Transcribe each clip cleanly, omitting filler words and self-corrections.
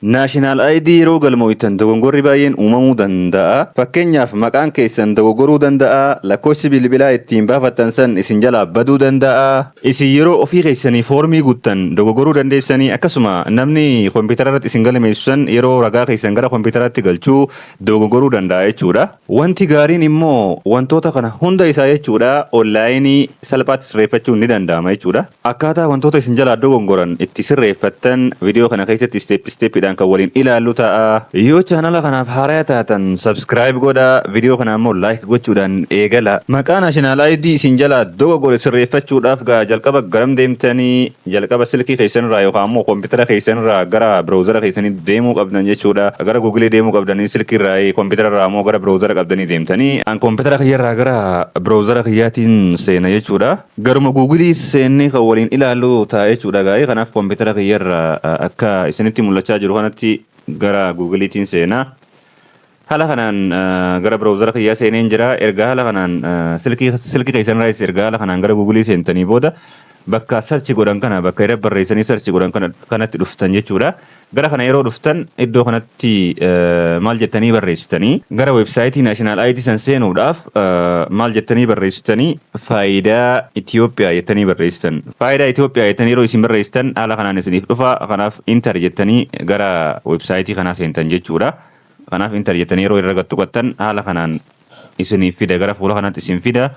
National ID yeroo galmooftan dogongorri baay'een uumamuu danda'a. Fakkeenyaaf, maqaan keessan dogoggoruu danda'a. Lakkoofsi bilbilaa ittiin baafattan san isin jalaa baduu danda'a. Isin yeroo ofii keessanii foormii guuttan dogoggoruu dandeessanii, akkasuma namni kompiitara irratti isin galmeessu san yeroo ragaa keessan gara kompiitaraatti galchuu dogoggoruu danda'a jechuudha. Wanti gaariin immoo wantoota kana hunda isaa jechuudha onlaayinii salphaatti sirreeffachuun ni danda'ama jechuudha. Akkaataa wantoota isin jalaa dogongoran itti sirreeffattan viidiyoo kana keessatti step stepiidhaan kan waliin ilaallu ta'a. Yoo chaanala kanaaf haaraa taatan subscribe godhaa, viidiyoo kana immoo like gochuudhaan eegala. Maqaa National ID isin jalaa dogoggore sirreeffachuudhaaf gaa jalqaba garam deemtanii? Jalqaba silkii keessanirraa yookaan immoo koompitara keessanirraa gara browsera keessanii deemuu qabdan jechuudha. Gara Googleii deemuu qabdanii silkiirraa, koompitara irraa immoo gara browsera qabdanii deemtanii. An koompitara kiyyarraa gara browsera kiyyaatiin seena jechuudha. Garuma Googleii seennee kan waliin ilaallu ta'a jechuudha gaa'ee. Kanaaf koompitara kiyyarraa akka isinitti mul'achaa jiru kanatti gara Googleiitiin seenaa. Haala kanaan gara browsera kiyyaa seeneen jira. Erga haala kanaan silkii keessanirraas erga haala kanaan gara Googleii seentanii booda bakka search godhan kana, bakka irra barreessanii search godhan kanatti dhuftan jechuudha. Gara kana yeroo dhuftan iddoo kanatti maal jettanii barreessitanii? Gara weebsaayitii National ID san seenuudhaaf maal jettanii barreessitanii? Faayidaa Itoophiyaa jettanii barreessitan. Faayidaa Itoophiyaa jettanii yeroo isin barreessitan haala kanaan isiniif dhufa. Kanaaf enter jettanii gara weebsaayitii kanaa seentan jechuudha. Kanaaf enter jettanii yeroo irra tuqattan haala kanaan isiniif fida, gara fuula kanaatti isin fida.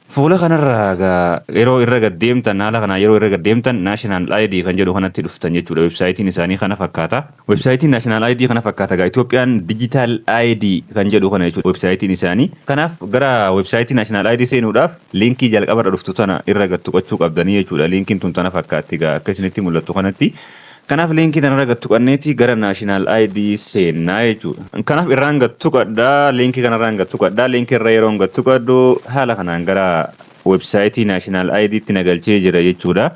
Fuula kanarraa yeroo irra gad deemtan, haala kanaan yeroo irra gad deemtan, National ID kan jedhu kanatti dhuftan jechuudha. Weebsaayitiin isaanii kana fakkaata. Weebsaayitiin National ID kana fakkaata gaa, Itoophiyaan Digital ID kan jedhu kana jechuudha weebsaayitiin isaanii. Kanaaf gara weebsaayitii National ID seenuudhaaf liinkii jalqabarra dhuftu tana irra gad tuqachuu qabdanii jechuudha. Liinkiin tun tana fakkaatti gaa, akka isinitti mul'attu kanatti. Kanaaf liinkii tanarra gad tuqanneeti gara National ID seennaa jechuudha. Kanaaf irraan gad tuqadhaa, liinkii kanarraan gad tuqadhaa, liinkii irra yeroo gad tuqadhu haala kanaan gara weebsaayitii National IDtti na galchee jira jechuudha.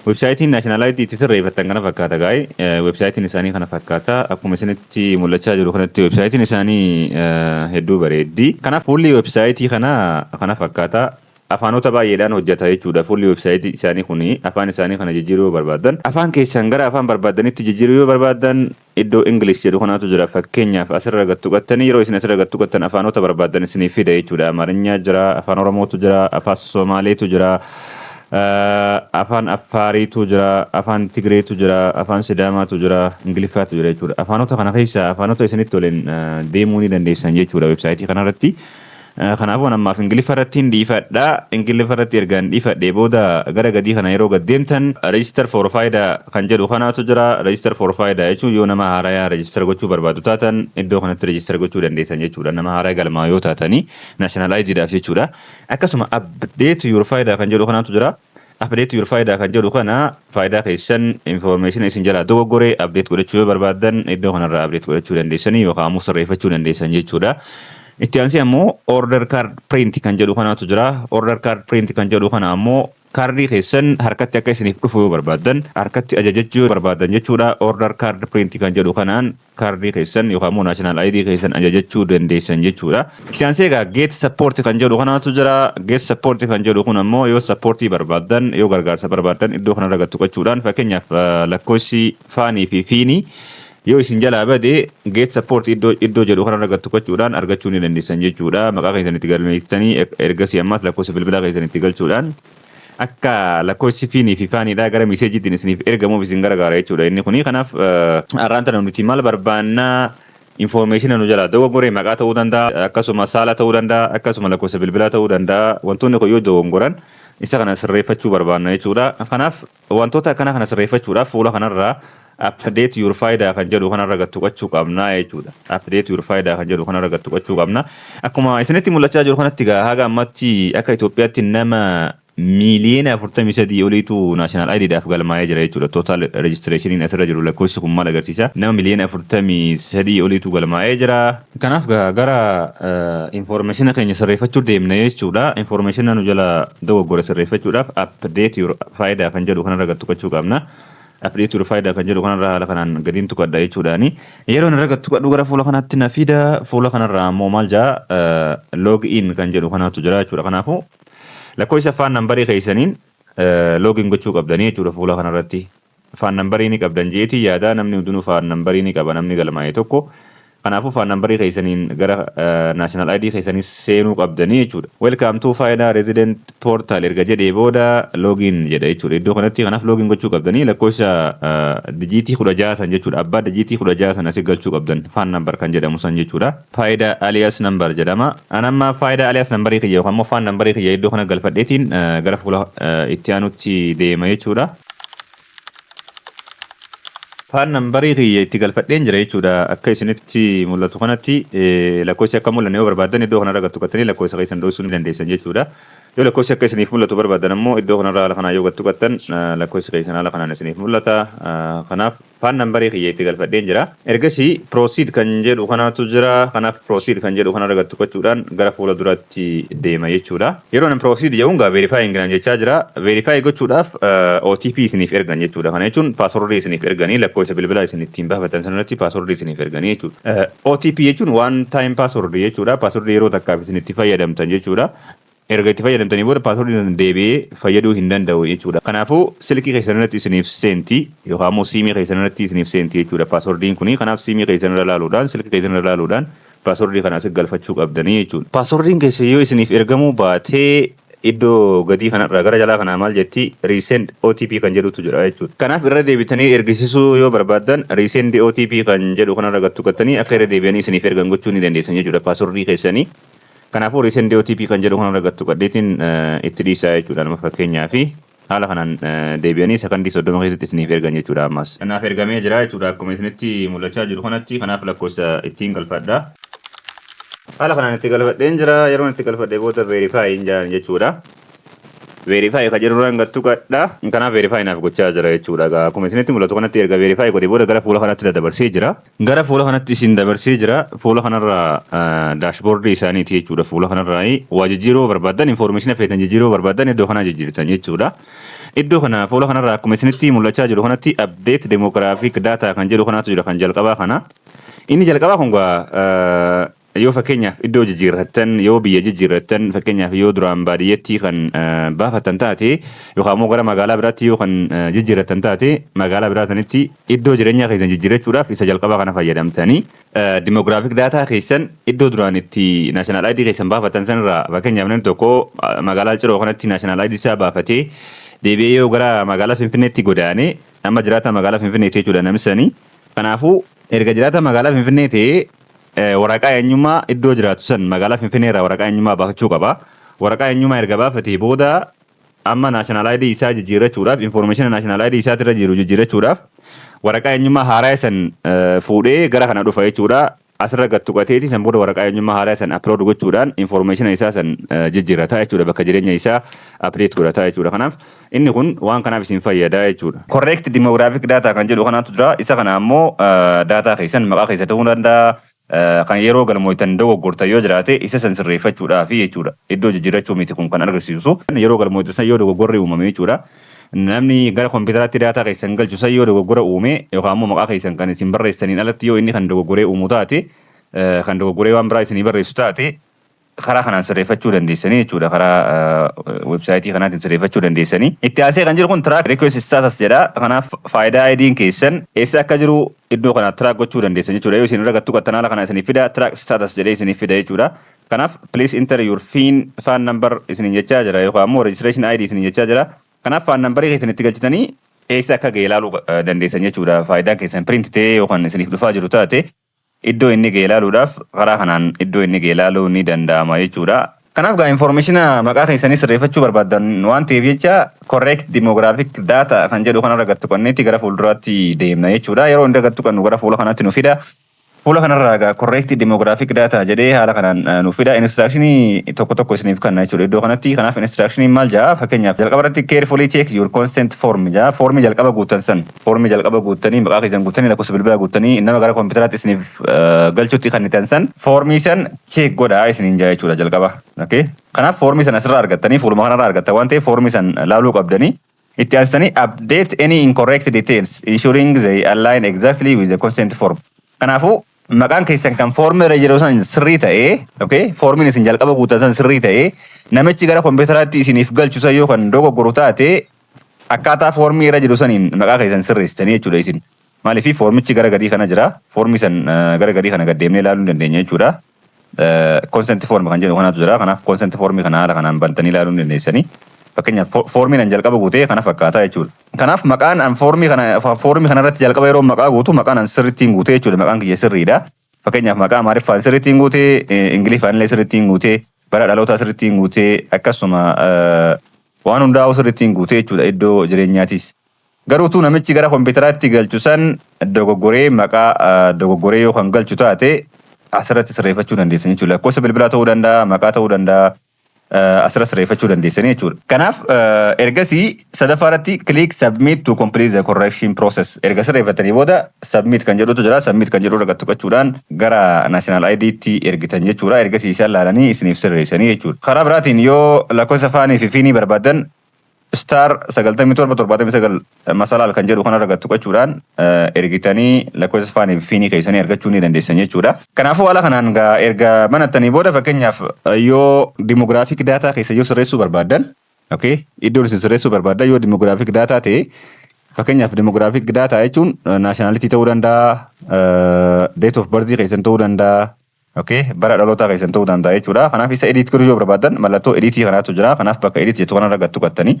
Weebsaayitiin National ID itti sirreeffattan kana fakkaata gaa'e. Weebsaayitiin isaanii kana fakkaata. Akkuma isinitti mul'achaa jiru kanatti weebsaayitiin isaanii hedduu bareeddi. Kanaaf fuulli weebsaayitii kanaa kana fakkaata. Afaanota baay'eedhaan hojjeta jechuudha. Fuulli weebsaayitii isaanii kuni afaan isaanii kana jijjiiruu yoo barbaaddan, afaan keessan gara afaan barbaaddanitti jijjiiruu yoo barbaaddan, iddoo English jedhu kanaatu jira. Fakkeenyaaf asirra gad tuqattanii, yeroo isin asirra gad tuqattan afaanota barbaaddan isiniif fida jechuudha. Amaarinyaa jira, Afaan Oromootu jira, Afaan Somaaleetu jira, Afaan Affaariitu jira, Afaan Tigreetu jira, Afaan Sidaamaatu jira, Ingiliffaatu jira jechuudha. Afaanota kana keessa afaanota isinitti toleen deemuu ni dandeessan jechuudha weebsaayitii kanarratti. Kanaafuu ammaaf Ingiliffa irratti hin dhiifadha. Ingiliffa irratti ergaan dhiifadhee booda gara gadii kana yeroo gad deemtan register for Fayda kan jedhu kanaatu jira. Register for Fayda jechuun yoo nama haarayaa register gochuu barbaadu taatan iddoo kanatti register gochuu dandeessan jechuudha. Nama haaraa galmaa yoo taatanii National IDdhaaf jechuudha. Akkasuma update your Fayda kan jedhu kanaatu jira. Update your Fayda kan jedhu kana faayidaa keessan information isin jalaa dogoggore update godhachuu yoo barbaaddan iddoo kanarraa update godhachuu dandeessanii yookaan ammoo sirreeffachuu dandeessan jechuudha. Itti aansee ammoo order card print kan jedhu kanaatu jira. Order card print kan jedhu kana ammoo kaardii keessan harkatti akka isiniif dhufu yoo barbaaddan, harkatti ajajachuu yoo barbaaddan jechuudha. Order card print kan jedhu kanaan kaardii keessan yookaan immoo National ID keessan ajajachuu dandeessan jechuudha. Itti aansee egaa get support kan jedhu kanaatu jira. Get support kan jedhu kun ammoo yoo supportii barbaaddan, yoo gargaarsa barbaaddan, iddoo kanarra gad tuqachuudhaan, fakkeenyaaf lakkoofsi FANii fi FINii yoo isin jalaa bade, get support iddoo jedhu kanarra gad tuqachuudhaan argachuu ni dandeessan jechuudha. Maqaa keessan itti galmeessitanii ergasii ammaas lakkoofsa bilbilaa keessan itti galchuudhaan akka lakkoofsi FINii fi FANiidhaa gara messageiitiin isiniif ergamuuf isin gargaara jechuudha inni kuni. Kanaaf har'aan tana nuti maal barbaannaa? Information nu jalaa dogoggore maqaa ta'uu danda'a, akkasuma saala ta'uu danda'a, akkasuma lakkoofsa bilbilaa ta'uu danda'a. Wantoonni kun yoo dogoggoran isa kana sirreeffachuu barbaanna jechuudha. Kanaaf wantoota akkana kana sirreeffachuudhaaf fuula kanarraa update your Fayda kan jedhu kanarra gad tuqachuu qabna jechuudha. Update your Fayda kan jedhu kanarra gad tuqachuu qabna. Akkuma isinitti mul'achaa jiru kanatti gaa haga ammatti akka Itoophiyaatti nama miiliyoona 43 oliitu National IDdhaaf galmaa'ee jira jechuudha. Total registrationiin asirra jiru lakkoofsi kun maal agarsiisa? Nama miiliyoona 43 oliitu galmaa'ee jira. Kanaaf gara informationa keenya sirreeffachuu deemna jechuudha. Informationa nu jala dogoggore sirreeffachuudhaaf update your Fayda kan jedhu kanarra gad tuqachuu qabna. Update your Fayda kan jedhu kanarra haala kanaan gadiin tuqadha jechuudhaani. Yeroo irra gad tuqadhu gara fuula kanaatti na fida. Fuula kanarraa ammoo maal jaa? Log in kan jedhu kanaatu jira jechuudha. Kanaafuu lakkoofsa FAN numberii keessaniin login gochuu qabdanii jechuudha fuula kanarratti. FAN numberii ni qabdan jeetii yaada. Namni hundinuu FAN numberii ni qaba, namni galmaa'e tokko. Kanaafuu FAN numberii keessaniin gara national ID keessanii seenuu qabdanii jechuudha. "Welcome to Fayda Resident Portal" erga jedhee booda login jedha jechuudha. Iddoo kanatti kanaaf login gochuu qabdanii lakkoofsa dijiitii 16 san jechuudha. Abbaa dijiitii 16 san asii galchuu qabdan, FAN number kan jedhamu san jechuudha. Fayda alias number jedhama. An amma Fayda alias numberii kiyya yookaan immoo FAN numberii kiyya iddoo kana galfadheetiin gara fuula itti aanutti deema jechuudha. FAN numberii kiyya itti galfadheen jira jechuudha. Akka isinitti mul'atu kanatti lakkoofsi akka mul'anne yoo barbaaddan iddoo kanarra gad tuqattanii lakkoofsa keessan dhoksuu ni dandeessan jechuudha. Yoo lakkoofsi akka isiniif mul'atu barbaadan ammoo iddoo kanarra haala kanaan yoo gad tuqattan lakkoofsi keessan haala kanaan isiniif mul'ata. Kanaaf FAN numberii kiyya itti galfadheen jira. Ergasii proceed kan jedhu kanaatu jira. Kanaaf proceed kan jedhu kanarra gad tuqachuudhaan gara fuula duraatti deema jechuudha. Yeroo inni proceed jedhuun gaa verify hinginan jechaa jira. Verify gochuudhaaf OTP isiniif ergan jechuudha. Kana jechuun passwordii isiniif erganii lakkoofsa bilbilaa isin ittiin baafatan sanarratti passwordii isiniif erganii jechuudha. OTP jechuun one time password jechuudha. Passwordii yeroo takkaaf isin itti fayyadamtan jechuudha. Erga itti fayyadamtanii booda passwordii sun deebi'ee fayyaduu hin danda'u jechuudha. Kanaafuu silkii keessan irratti isiniif seenti yookaan immoo siimii keessan irratti isiniif seenti jechuudha passwordiin kuni. Kanaaf siimii keessan irra ilaaluudhaan, silkii keessan irra ilaaluudhaan passwordii kana asii galfachuu qabdanii jechuudha. Passwordiin keessa yoo isiniif ergamuu baatee iddoo gadii kanarraa gara jalaa kanaa maal jetti? Resend OTP kan jedhutu jira jechuudha. Kanaaf irra deebitanii ergisisuu yoo barbaaddan resend OTP kan jedhu kanarra gad tuqattanii akka irra deebi'anii isiniif ergan gochuu ni dandeessan jechuudha passwordii keessanii. Kanaafuu resend OTP kan jedhu kanarra gad tuqadheetiin itti dhiisaa jechuudha nama fakkeenyaa fi haala kanaan deebi'anii sakandii 30 keessatti isiniif ergan jechuudha ammas. Kanaaf ergamee jira jechuudha akkuma isinitti mul'achaa jiru kanatti. Kanaaf lakkoofsa ittiin galfadha. Haala kanaan itti galfadheen jira. Yeroon itti galfadhee booda verify hin jedhan jechuudha. Verify kan jedhu irraan gad tuqadha. Kanaaf verify naaf gochaa jira jechuudha. Egaa akkuma isinitti mul'atu kanatti erga verify godhee booda gara fuula kanatti dabarsee jira. Gara fuula kanatti isin dabarsee jira. Fuula kanarra dashboardii isaaniiti jechuudha. Fuula kanarraa waa jijjiiruu barbaadan, information feetan jijjiiruu barbaadan iddoo kanaa jijjiirtan jechuudha. Iddoo kana fuula kanarraa akkuma isinitti mul'achaa jiru kanatti update demographic data kan jedhu kanaatu jira, kan jalqabaa kana. Inni jalqabaa kun gaa yoo fakkeenyaaf iddoo jijjiirrattan, yoo biyya jijjiirrattan, fakkeenyaaf yoo duraan baadiyyatti kan baafatan taate yookaan immoo gara magaalaa biraatti yoo kan jijjiirrattan taate, magaalaa biraa sanitti iddoo jireenyaa keessan jijjiirrachuudhaaf isa jalqabaa kana fayyadamtanii demographic data keessan iddoo duraan itti national ID keessan baafatan sanirraa, fakkeenyaaf namni tokko magaalaa Ciroo kanatti national ID isaa baafatee deebi'ee yoo gara magaalaa Finfinneetti godaane, amma jiraata magaalaa Finfinneetti jechuudha namni sanii. Kanaafuu erga jiraata magaalaa Finfinnee ta'ee waraqaa eenyummaa iddoo jiraatu san magaalaa Finfinnee irraa waraqaa eenyummaa baafachuu qaba. Waraqaa eenyummaa erga baafatee booda amma national ID isaa jijjiirrachuudhaaf, information national ID isaatirra jiru jijjiirrachuudhaaf waraqaa eenyummaa haaraa san fuudhee gara kana dhufa jechuudha. Asirra gad tuqateeti san booda waraqaa eenyummaa haaraa san upload gochuudhaan information isaa san jijjiirrataa jechuudha. Bakka jireenya isaa update godhataa jechuudha. Kanaaf inni kun waan kanaaf isin fayyada jechuudha. Correct demographic data kan jedhu kanaatu jira. Isa kana ammoo data keessan, maqaa keessa ta'uu danda'a. Kan yeroo galmooftan dogoggortan yoo jiraate isa san sirreeffachuudhaafi jechuudha. Iddoo jijjiirrachuu miti kun kan agarsiisu. Yeroo galmooftan san yoo dogoggorri uumame jechuudha. Namni gara kompiitaraatti data keessan galchu san yoo dogoggora uume yookaan immoo maqaa keessan kan isin barreessaniin alatti yoo inni kan dogoggoree uumu taate, kan dogoggoree waan biraa isinii barreessu taate, karaa kanaan sirreeffachuu dandeessanii jechuudha. Karaa websiteii kanaatiin sirreeffachuu dandeessanii. Itti aansee kan jiru kun track request status jedha. Kanaaf Fayda ID'n keessan eessa akka jiru iddoo kana track gochuu dandeessan jechuudha. Yoo isin irra gad tuqattan haala kana isiniif fida, track status jedhee isiniif fida jechuudha. Kanaaf "Please enter your FIN FAN number" isiniin jechaa jira yookaan immoo registration ID isiniin jechaa jira. Kanaaf FAN numberii keessan itti galchitanii eessa akka ga'e ilaaluu dandeessan jechuudha. Faayidaan keessan print ta'ee yookaan isiniif dhufaa jiru taate iddoo inni ga'e ilaaluudhaaf karaa kanaan iddoo inni ga'e ilaaluu ni danda'ama jechuudha. Kanaaf gaa information maqaa keessanii sirreeffachuu barbaaddan waan ta'eef jecha correct demographic data kan jedhu kanarra gad tuqanneetti gara fuulduraatti deemna jechuudha. Yeroo inni gad tuqannu gara fuula kanaatti nu fida. Fuula kanarraa egaa correct demographic data jedhee haala kanaan nu fida. Instructionii tokko tokko isiniif kenna jechuudha iddoo kanatti. Kanaaf instructionii maal jedha? Fakkeenyaaf jalqaba irratti "Carefully check your consent form" jedha. Foormii jalqaba guuttan san, foormii jalqaba guuttanii, maqaa keessan guuttanii, lakkoofsa bilbilaa guuttanii nama gara kompiitaraatti isiniif galchutti kennitan san, foormii san check godhaa isiniin jedha jechuudha jalqaba. Okay? Kanaaf foormii san asirraa argattanii, fuuluma kanarraa argattan waan ta'eef foormii san laaluu qabdanii. Itti aansitanii "Update any incorrect details, ensuring they align exactly with the consent form." Kanaafuu maqaan keessan kan foormii irra jiru san sirrii ta'ee, okay, foormiin isin jalqaba guutan san sirrii ta'ee, namichi gara kompiitaraatti isiniif galchu san yoo kan dogoggoru taate Akkaataa foormii irra jiru saniin maqaa keessan sirreessitanii jechuudha isin. Maaliif foormichi gara gadii kana jira. Foormii san gara gadii kana gad deemnee ilaaluu ni dandeenya jechuudha. Consent form kan jedhu kanatu jira. Kanaaf consent formii kana haala kanaan bantanii ilaaluu ni dandeessanii. Fakkeenyaaf, foormiin an jalqaba guutee kana fakkaataa jechuudha. Kanaaf maqaan an foormii kana irratti jalqaba yeroo maqaa guutu maqaan an sirrittiin guutee jechuudha. Maqaan kiyya sirriidha. Fakkeenyaaf, maqaa Amaariffaan sirrittiin guutee, Ingiliffaan illee sirrittiin guutee, bara dhalootaa sirrittiin guutee, akkasuma waan hundaa'u sirrittiin guutee jechuudha, iddoo jireenyaatis. Garuutuu namichi gara kompiitaraatti galchu san dogoggoree, maqaa dogoggoree yoo kan galchu taate, asirratti sirreeffachuu dandeessan jechuudha. Lakkoofsa bilbilaa ta'uu danda'a, maqaa ta'uu danda'a, asirra sirreeffachuu dandeessanii jechuudha. Kanaaf ergasii sadaffaa irratti "click submit to complete the correction process". Erga sirreeffatanii booda submit kan jedhutu jira. Submit kan jedhu irra tuqachuudhaan gara national ID'tti ergitan jechuudha. Ergasii isaan laalanii isiniif sirreessanii jechuudha. Karaa biraatiin yoo lakkoofsa FANii fi FINii barbaadan, *9779 masalaal kan jedhu kanarra tuqachuudhaan ergitanii lakkoofsa FANii fi FINii keessanii argachuu ni dandeessan jechuudha. Kanaafuu haala kanaan erga banattanii booda, fakkeenyaaf yoo demographic data keessa yoo sirreessuu barbaaddan, okay, iddoon isin sirreessuu barbaaddan yoo demographic data ta'e, fakkeenyaaf demographic data jechuun nationality ta'uu danda'a, date of birth keessan ta'uu danda'a, okay, bara dhalootaa keessan ta'uu danda'a jechuudha. Kanaaf isa edit godhuu yoo barbaaddan, mallattoo editii kanaatu jira. Kanaaf bakka edit jettu kanarra tuqattanii,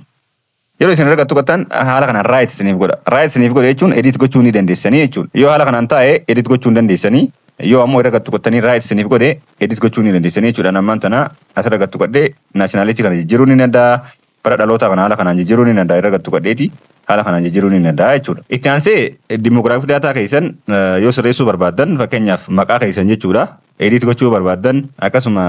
yeroo isin irra tuqattan haala kanaan right isiniif godha. Right isiniif godha jechuun edit gochuu ni dandeessanii jechuudha. Yoo haala kanaan taa'e edit gochuu hin dandeessanii. Yoo ammoo irra tuqattanii right isiniif godhe, edit gochuu ni dandeessanii jechuudha. Ammaan tana asirra tuqadhee nationality kana jijjiiruu ni danda'a. Bara dhalootaa kana haala kanaan jijjiiruu ni danda'a. Irra tuqadheeti haala kanaan jijjiiruu ni danda'a jechuudha. Itti aansee demographic data keessan yoo sirreessuu barbaaddan, fakkeenyaaf maqaa keessan jechuudha. Edit gochuu barbaaddan, akkasuma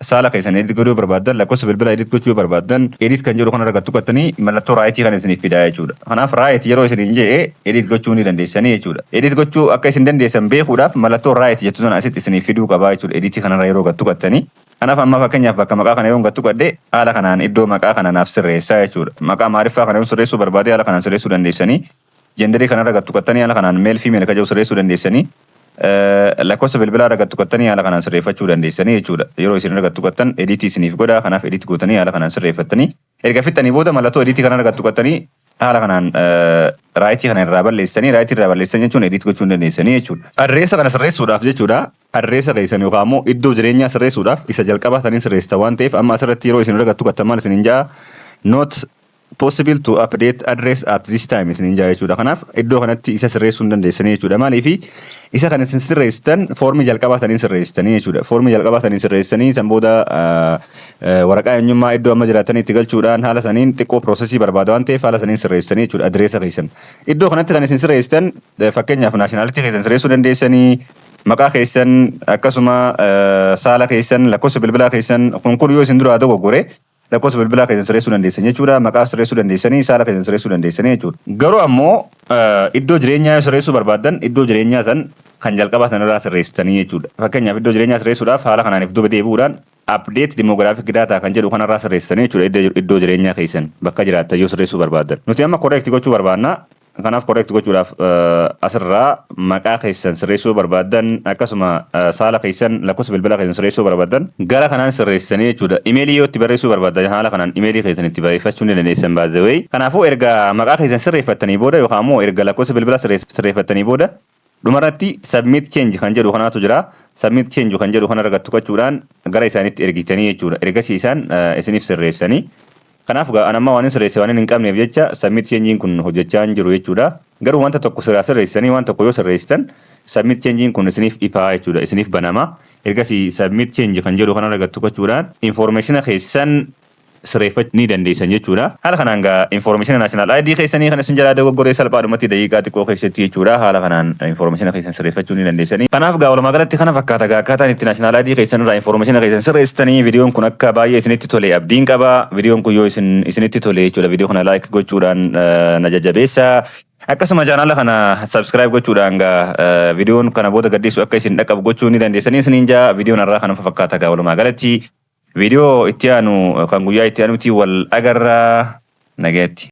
saala keessan edit godhuu barbaaddan, lakkoofsa bilbilaa edit gochuu barbaaddan, edit kan jedhu kanarra tuqattanii mallattoo rightii kan isiniif fidaa jechuudha. Kanaaf right yeroo isiniin jedhe edit gochuu ni dandeessanii jechuudha. Edit gochuu akka isin dandeessan beekuudhaaf mallattoo right jettu sana asitti isiniif fiduu qabaa jechuudha. Editii kanarra yeroo tuqattanii. Kanaaf amma fakkeenyaaf bakka maqaa kana yoo tuqadhe, haala kanaan iddoo maqaa kana naaf sirreessaa jechuudha. Maqaa Amaariffaa kana yoo sirreessuu barbaade, haala kanaan sirreessuu dandeessanii. Genderii kanarra tuqattanii haala kanaan male, female kan jedhu sirreessuu dandeessanii. Lakkoofsa bilbilaa irra tuqattanii haala kanaan sirreeffachuu dandeessanii jechuudha. Yeroo isin irra tuqattan editii isiniif godha. Kanaaf edit gootanii haala kanaan sirreeffattanii. Erga fixxanii booda mallattoo editii kana irra tuqattanii haala kanaan rightii kana irraa balleessanii, rightii irraa balleessan jechuun edit gochuu hin dandeessanii jechuudha. Adreessa kana sirreessuudhaaf jechuudha. Adreessa keessan yookaan immoo iddoo jireenyaa sirreessuudhaaf isa jalqabaa saniin sirreessita waan ta'eef, amma asirratti yeroo isin irra tuqattan maal isiniin ja'a? "Not possible to update address at this time" isiniin jaa jechuudha. Kanaaf iddoo kanatti isa sirreessuu hin dandeessanii jechuudha. Maaliifi isa kan isin sirreessitan foormii jalqabaa saniin sirreessitanii jechuudha. Foormii jalqabaa saniin sirreessanii san booda waraqaa eenyummaa iddoo amma jiraatanii itti galchuudhaan haala saniin xiqqoo processii barbaada waan ta'eef, haala saniin sirreessitanii jechuudha adreessa keessan. Iddoo kanatti kan isin sirreessitan, fakkeenyaaf nationality keessan sirreessuu dandeessanii, maqaa keessan, akkasuma saala keessan, lakkoofsa bilbilaa keessan. Kun kun yoo isin duraa dogoggore, lakkoofsa bilbilaa keessan sirreessuu dandeessan jechuudha. Maqaa sirreessuu dandeessanii, saala keessan sirreessuu dandeessanii jechuudha. Garuu ammoo iddoo jireenyaa yoo sirreessuu barbaaddan, iddoo jireenyaa san kan jalqabaa sanarraa sirreessitanii jechuudha. Fakkeenyaaf, iddoo jireenyaa sirreessuudhaaf haala kanaan if duuba deebi'uudhaan update demographic data kan jedhu kanarraa sirreessitanii jechuudha, iddoo jireenyaa keessan bakka jiraattan yoo sirreessuu barbaaddan. Nuti amma correct gochuu barbaanna. Kanaaf correct gochuudhaaf asirraa maqaa keessan sirreessuu barbaaddan, akkasuma saala keessan, lakkoofsa bilbilaa keessan sirreessuu barbaaddan, gara kanaan sirreessanii jechuudha. Imeelii yoo itti barreessuu barbaaddan, haala kanaan imeelii keessan itti barreeffachuu ni dandeessan baazawee. Kanaafuu erga maqaa keessan sirreeffattanii booda yookaan immoo erga lakkoofsa bilbilaa sirreeffattanii booda, dhumarratti submit change kan jedhu kanaatu jira. Submit change kan jedhu kana irratti tuqachuudhaan gara isaanitti ergitanii jechuudha. Ergasii isaan isiniif sirreessanii. Kanaaf an amma waan hin sirreesse waan hin qabneef jecha submit changein kun hojjechaa hin jiru jechuudha. Garuu wanta tokko sirraa sirreessanii, waan tokko yoo sirreessitan, submit changein kun isiniif ifaa jechuudha. Isiniif banama. Ergasii submit change kan jedhu kana irratti tuqachuudhaan informationa keessan sirreeffachuu ni dandeessan jechuudha. Haala kanaan gaa informationa national ID keessanii kan isin jalaa dogoggoree salphaadhumatti daqiiqaa xiqqoo keessatti jechuudha. Haala kanaan informationa keessan sirreeffachuu ni dandeessanii. Kanaaf gaa walumaa galatti kana fakkaata gaa akkaataan itti national ID keessan irraa informationa keessan sirreessitanii. Viidiyoon kun akka baay'ee isinitti tole abdiin qaba. Viidiyoon kun yoo isin isinitti tole jechuudha, viidiyoo kana like gochuudhaan na jajjabeessa. Akkasuma chaanaala kana subscribe gochuudhaan gaa viidiyoon kana booda gadhiisu akka isin dhaqqabu gochuu ni dandeessanii isiniin jaa. Viidiyoon har'aa kana fakkaata gaa walumaa galatti. Viidiyoo itti aanu kan guyyaa itti aanutti wal agarraa, nagaatti.